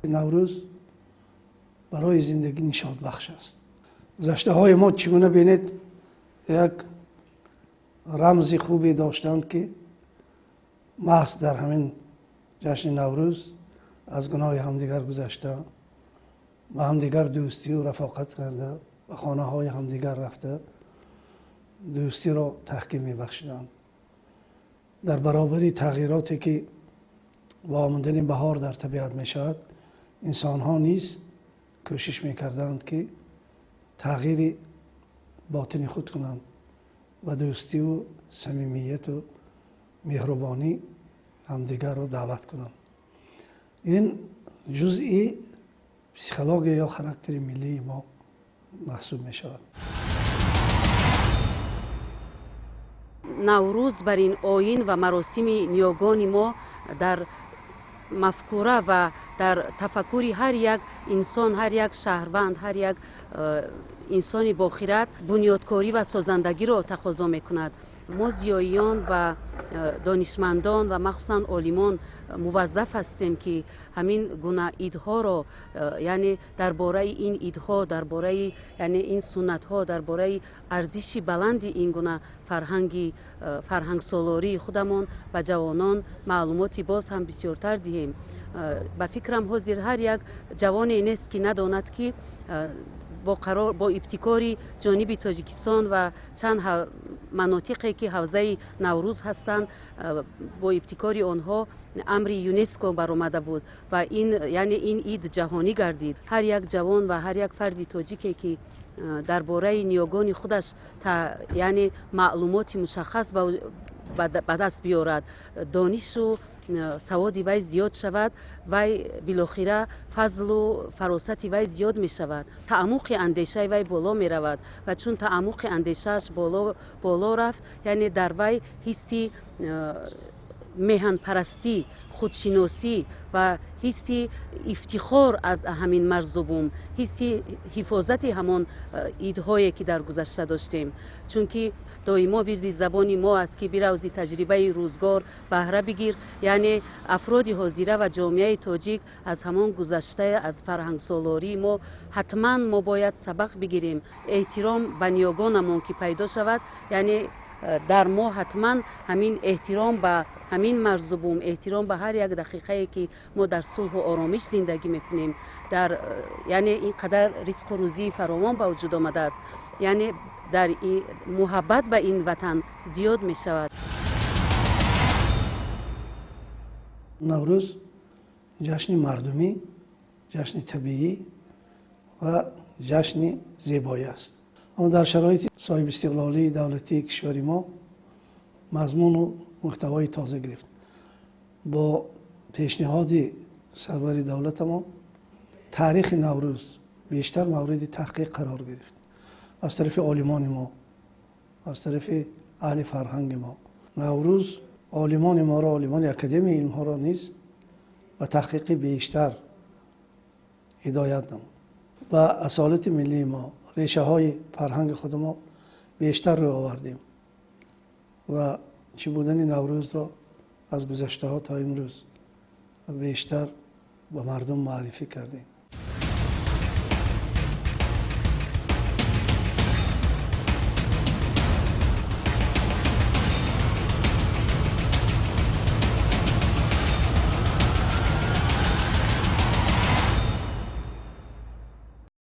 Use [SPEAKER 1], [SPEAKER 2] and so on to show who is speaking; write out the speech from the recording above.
[SPEAKER 1] Наврӯз барои зиндагӣ нишотбахш аст. Гузаштаҳои мо чӣ гуна бинед, як рамзи хубе доштанд, ки маҳз дар ҳамин ҷашни Наврӯз аз гуноҳи ҳамдигар гузашта, ба ҳамдигар дӯстию рафоқат карда, ба хонаҳои ҳамдигар рафта дӯстиро таҳким мебахшиданд. Дар баробари тағйироте ки бо омадани баҳор дар табиат мешавад, инсонҳо низ кӯшиш мекарданд, ки тағйири ботини худ кунанд ва дӯстиву самимияту меҳрубонӣ ҳамдигарро даъват кунанд. Ин ҷузъи психология ё характери миллии мо маҳсуб мешавад.
[SPEAKER 2] Наврӯз бар ин оин ва маросими ниёгони мо дар мафкура ва дар тафаккури ҳар як инсон, ҳар як шаҳрванд, ҳар як инсони бохират бунёдкорӣ ва созандагиро тақозо мекунад. Мо зиёиён ва донишмандон ва махсусан олимон муваззаф ҳастем, ки ҳамин гуна идҳоро, яъне дар бораи ин идҳо, дар бораи яъне ин суннатҳо, дар бораи арзиши баланди ин гуна фарҳангсолории худамон ба ҷавонон маълумоти боз ҳам бисёртар диҳем. Ба фикрам, ҳозир ҳар як ҷавоне нест, ки надонад, ки бо ибтикори ҷониби Тоҷикистон ва чанд манотиқе, ки ҳавзаи Наврӯз ҳастанд, бо ибтикори онҳо амри ЮНЕСКО баромада буд ва ин яъне ин ид ҷаҳонӣ гардид. Ҳар як ҷавон ва ҳар як фарди тоҷике, ки дар бораи ниёгони худаш яъне маълумоти мушаххас ба даст биёрад, донишу саводи вай зиёд шавад, вай билохира фазлу фаросати вай зиёд мешавад, таъмуқи андешаи вай боло меравад ва чун таъмуқи андешааш боло рафт, яъне дар вай ҳисси меҳанпарастӣ, худшиносӣ ва ҳисси ифтихор аз ҳамин марзу бум, ҳисси ҳифозати ҳамон идҳое, ки дар гузашта доштем, чунки доимо вирди забони мо аст, ки биравзи таҷрибаи рӯзгор баҳра бигир. Яъне афроди ҳозира ва ҷомеаи тоҷик аз ҳамон гузашта, аз фарҳангсолории мо ҳатман мо бояд сабақ бигирем. Эҳтиром ба ниёгонамон ки пайдо шавад, яъне дар мо ҳатман ҳамин эҳтиром ба ҳамин марзу бум, эҳтиром ба ҳар як дақиқае, ки мо дар сулҳу оромиш зиндагӣ мекунем, дар яъне ин қадар ризқу рӯзии фаровон ба вуҷуд омадааст, яъне дар муҳаббат ба ин ватан зиёд мешавад.
[SPEAKER 1] Наврӯз ҷашни мардумӣ, ҷашни табиӣ ва ҷашни зебоӣ аст. Аммо дар шароити соҳибистиқлолии давлатии кишвари мо мазмуну муҳтавои тоза гирифт. Бо пешниҳоди сарвари давлатамон таърихи Наврӯз бештар мавриди таҳқиқ қарор гирифт аз тарафи олимони мо, аз тарафи аҳли фарҳанги мо. Наврӯз олимони моро, олимони Академияи илмҳоро низ ба таҳқиқи бештар ҳидоят намуд ва асолати миллии мо, решаҳои фарҳанги худи мо бештар рӯ овардем ва чӣ будани Наврӯзро аз гузаштаҳо то имрӯз бештар ба мардум муаррифӣ кардем.